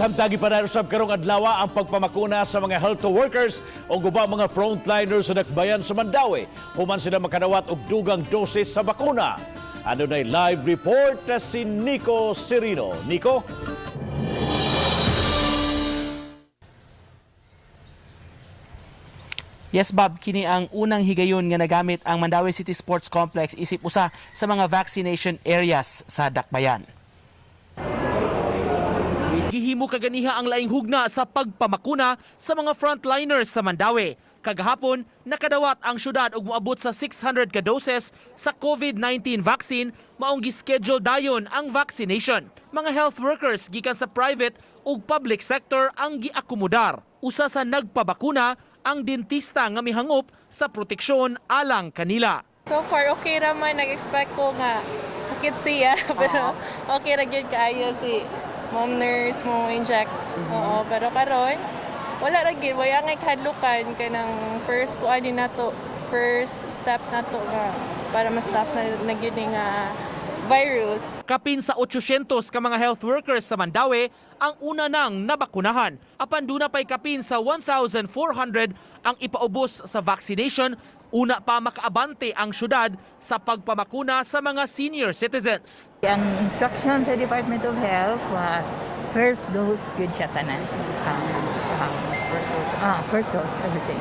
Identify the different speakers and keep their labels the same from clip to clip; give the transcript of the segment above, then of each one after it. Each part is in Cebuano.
Speaker 1: Samtang gipadayon usab karong adlaw ang pagpamakuna sa mga health workers o ubang mga frontliners sa dakbayan sa Mandaue human sila makadawat og dugang dosis sa bakuna. Adunay live report si Nico Serino. Nico?
Speaker 2: Yes, Bob, kini ang unang higayon nga nagamit ang Mandaue City Sports Complex isip usa sa mga vaccination areas sa Dakbayan. Gihimo kaganiha ang laing hugna sa pagpamakuna sa mga frontliners sa Mandaue. Kagahapon, nakadawat ang syudad og moabot sa 600 ka doses sa COVID-19 vaccine, maong gischedule dayon ang vaccination. Mga health workers gikan sa private ug public sector ang giakomodar. Usa sa nagpabakuna ang dentista nga mihangop sa proteksyon alang kanila.
Speaker 3: So far, okay ra man. Nag-expect ko nga sakit siya. Pero okay ra gyud kaayo si mom nurse mo inject. Oo, pero karon wala ra gyud. Wala ngay kahadlukan kanang first ko ani nato, first step nato nga para ma-stop na gyud ni nga virus.
Speaker 2: Kapin sa 800 ka mga health workers sa Mandaue ang una nang nabakunahan. Apan duna pa'y kapin sa 1,400 ang ipaubos sa vaccination. Una pa makaabante ang syudad sa pagpamakuna sa mga senior citizens.
Speaker 4: Ang instruction sa Department of Health was first dose good siya tanan. First dose everything.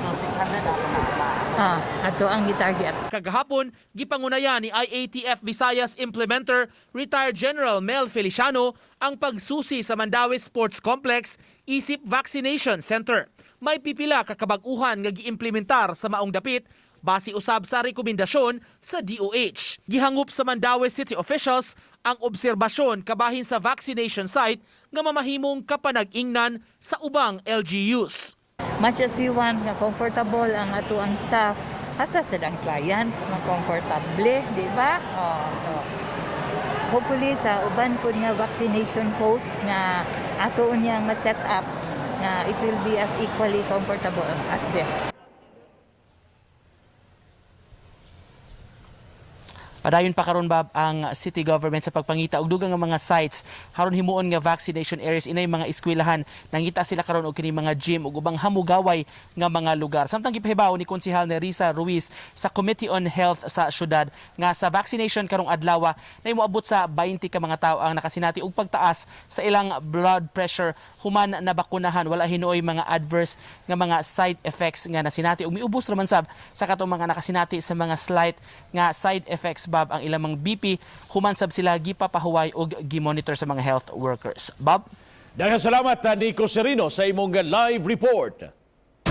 Speaker 4: Ato ang gitarget.
Speaker 2: Kagahapon, gipangunayan ni IATF Visayas Implementer Retired General Mel Feliciano ang pagsusi sa Mandaue Sports Complex isip Vaccination Center. May pipila ka kabag-uhan nga giimplementar sa maong dapit base usab sa rekomendasyon sa DOH. Gihangop sa Mandaue City officials ang obserbasyon kabahin sa vaccination site nga mamahimong kapanag-ingnan sa ubang LGUs.
Speaker 4: Much as we want nga comfortable ang ato ang staff, asa sad ang clients ma-comfortable, di ba? Oh, so hopefully sa uban pud nga vaccination post nga ato unyang ma-set up nga it will be as equally comfortable as this.
Speaker 2: Padayon pa karon, Bob, ang city government sa pagpangita og dugang nga mga sites haron himuon nga vaccination areas inay mga eskwelahan. Nangita sila karon og kini mga gym ug ubang hamugaway nga mga lugar. Samtang gipahibaw ni Konsehal Nerissa Ruiz sa Committee on Health sa syudad nga sa vaccination karong adlaw na moabot sa 20 ka mga tawo ang nakasinati og pagtaas sa ilang blood pressure human nabakunahan. Wala hinuoy mga adverse nga mga side effects nga nasinati ug miubos raman sab sa katong mga nakasinati sa mga slight nga side effects, Bob, ang ilang mga BP human sab sila gipapahuway og gimonitor sa mga health workers. Bob?
Speaker 1: Daghang salamat, Nico Serino, sa imong live report.